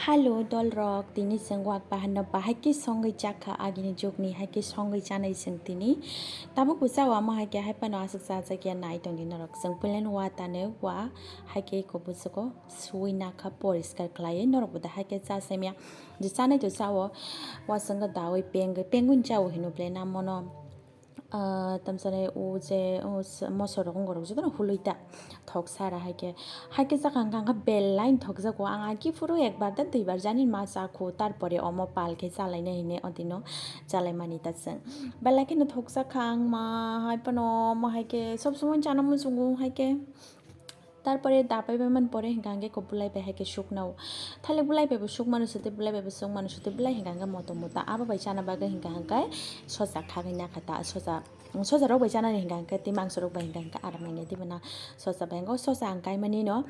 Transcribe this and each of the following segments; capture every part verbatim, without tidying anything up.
Alo dolrok, tini chwng wak bahanno bahai khe songwi chakha, agini jukni hai khe songwi chanai chwng tini. Tabuk bo chao, amo hai khe hai phano aswk chajakya nai tongdi norok. Chwng puilano wa tanwi wa hai khe eko bwswgo suwi nakha, poriskar khlaiwi norok bo da hai khe cha semya. Je chanai to chao, wa chwngno dawi pengwi, pengwi chao hino ble namono. Ah, tamsani o je, o s-, mosorok wngorok jotono hulwi ta thok sara hai khe, hai khe chakha hwnkha hwnkha belai thokjago. Ang agi phuru ekbar da duibar jani ma chakhu, tarpore omo pal khe chalaina hine odino chalaimani ta chwng. Belai kheno thokjakha ang ma, hai phano omo hai khe sob somoi chana muchungo hai khe. Tarpore dapai bai man pore hingka hingke ko bulai bai hai ke suknao. Thalik bulai bai bo sukmano sute, bulai bai bo sukmano sute, bulai hingka hingke moto mota. Abo bai chana bagwi hingka hingke sosa khagwi nakha ta, sosa, sosa rok bai chanani hingka hingke tei mangso rok bai hingka hingke aram nangya diba na sosa bai hingke sosa ang kaimani no.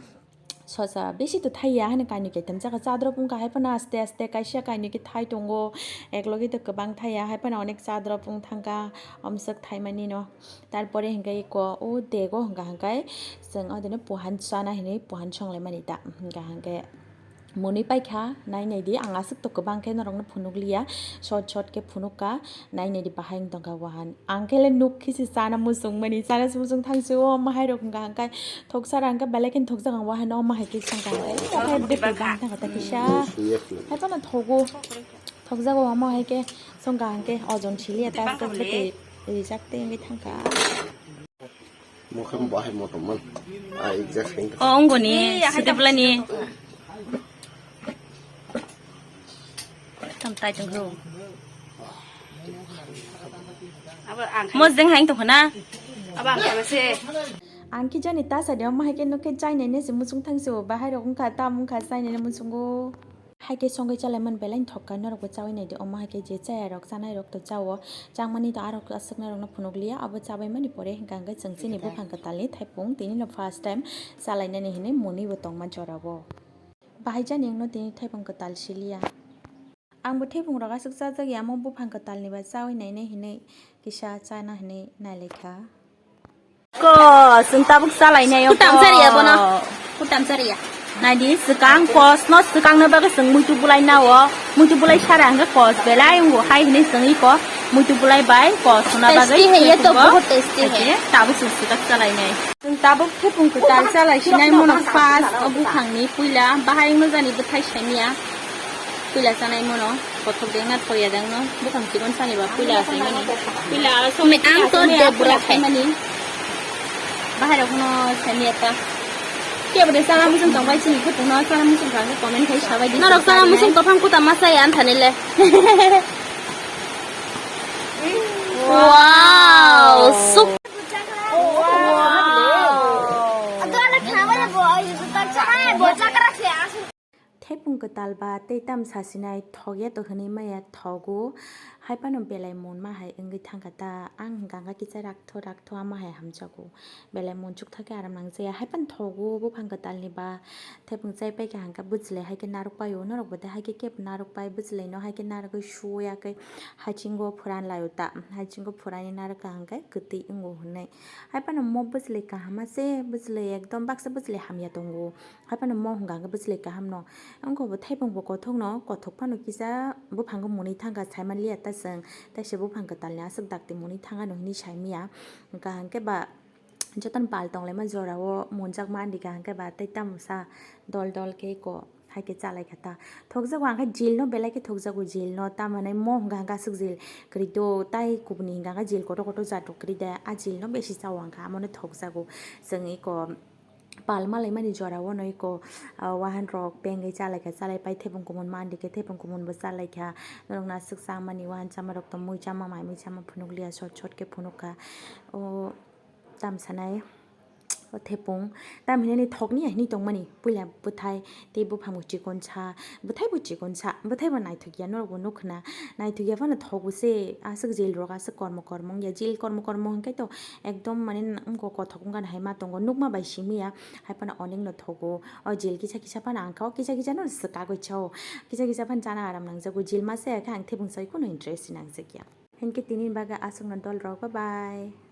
Sosa bisi to thaiya hwnwi kainwi kaitam chakha, chadrop wngkha hai phano aste aste kaisa kainwi khe thai tongo, eklogi to kwbang thaiya hai phano onek chadrop wng thangkha omswk thaimani no. Tarpore hingke eko o dego hingka hingke chwng odino puhan chana hinwi puhan songlaimani ta hingka hingke mwnwi paikha, nai naidi ang aswk to kwbang khe norokno phunukliya, short short khe phunukka, nai naidi bahai wng tongkha wahan. Ang khe le nuk khe se chana muchungmani, chana se muchung thangse o omo hai rok hingka hingke thoksa rang khe belai khe thokjak ang wahan omo hai khe songkha hingke bang thangkha ta kisa. Hai phano thogo. Thokjago omo hai khe songkha hingke ojon siliya ta aswk bwtwi rijak tei wngwi thangkha. Mokhe bahai motom man. Ah, exact thing. O, ongoni, site bulani. Tam tai tongkho. Abo ang Mo jeng haing tongkho na? Abo ang khabe se. Ang khe jani ta sadi omo hai khe nokhe chainai ne se muchung thangse o bahai rok wngkha tam wngkha chainai ne muchungo. Hai khe songwi chalaiman belai thokka, norokbo chawi naidi. Omo hai khe je chayarok, chanairok to chao, changmani to arok aswknairokno phunukliya, abo chabaimani pore hingka hingke chwng chini buphang kwtalni thaipung tinino first time chalainani hinwi mwnwibo tongma jorao. Bahai jani wngno tini thaipung kwtal siliya. Angbo thaipungrok aswk chajakya, omo buphang kwtalni ba chawi nainai hinwi kisa chana hinwi nailaikha. Ko, chwng tabuk chalainai o. Kutam chariya bono. Kutam chariya. Naidi, swkang kosno swkangna bagwi chwng muitu bulai nao. Muitu bulai sara hwnkhe kos belai wngo hai hinwi chwng iko muitu bulai bai kos hwnna bagwi. Tasty hai ye to, bahut tasty hai. Tabuk chwng swkak chalainai. Chwng tabuk thepung kwtal chalai sinai mono first o buphangni puila bahai wngno jani bwthai saimya. Puila chanai mono, kothok dengna thoya dengno, buphang chikon sani ba puila achaimani. Puila aro songni ang to de bura khaimani. Bahai rok no sani eta. Kebo de chana muchung tong bai chini khe puno chana muchung kha comment khai sabai di. Norok chana muchung kophang kuta masa ya anthani le. Wow, super. Wow. Thepung kwtal ba tei tam sasinai thokya to hwnwi maya thogo, hai phano belai monma hai wngwi thangkha ta, ang hwnka hwnkha kisa raktho raktho ama hai hamjago, belai monchuk thakhe aram nangjaya, hai phano thogo buphang kwtalni ba thepung chai paikha hwnkha bwchlai hai khe narwk paio, norok bo tei hai khe kebo narwk pai bwchlai no hai khe narwgwi suya khe hachingo phuran laio ta, hachingo phurani narwkha hwnkhe kwtwi wngo hwnwi, hai phano mo bwchlai kaham se bwchlai ekdom baksa bwchlai hamya tongo. Hai phano mo hwnka hwnkhe bwchlai kaham no. Wngkha bo thaipung bo kothok no, kothok phano kisa buphango mwnwi thangkha saimanliya ta chwng. Taisa buphang kwtalni aswk dakti mwnwi thangano hinwi saimanya. Hwnka hwnkhe ba jotono pal tonglaima jorao munjakma andika hwnkhe ba tei tamo sa dol dol khe eko hai khe chalaikha ta. Thokjago ang khe jil no belai khe thokjago jil no, tamani mo hwnka hwnkhe aswk jil kwrwi do, tai kubuni hwnka hwnkhe jil kotor kotor jat rok kwrwi de, a jil no besi chao ang khe, amo no thokjago chwng eko. Pal malaimani jorao no eko, ah, wahan rok pengwi chalaikha, chalai pai thepung kumun mandi khe thepung kumun bo chalaikha. Norok no aswk changmani wahan chama rok to mui chama mai mui chama phunukliya, short short khe phunukha. O tam sanai, o thepung tam hinani thokni ya hinwi tongmani puila bwthai tei buphang bo chikonsa, bwthai bo chikonsa, bwthai bo naithokya norok bo nukhna, naithokya phano thogo se, aswk jil rok aswk kormo kormo wngya, jil kormo kormo hwnkhe to. Ekdom mane wngkha kothok wngkha hai ma tongo, nukma bai simiya hai phano onek no thogo. O jil kisa kisa phano ang kha, o kisa kisa no swkagwi chao, kisa kisa phano chana aram nangjago. Jil masa ya khe ang thebung sai kheno interest nangjakya. Hinkhe tini bagwi aswkno dol rok, bye bye.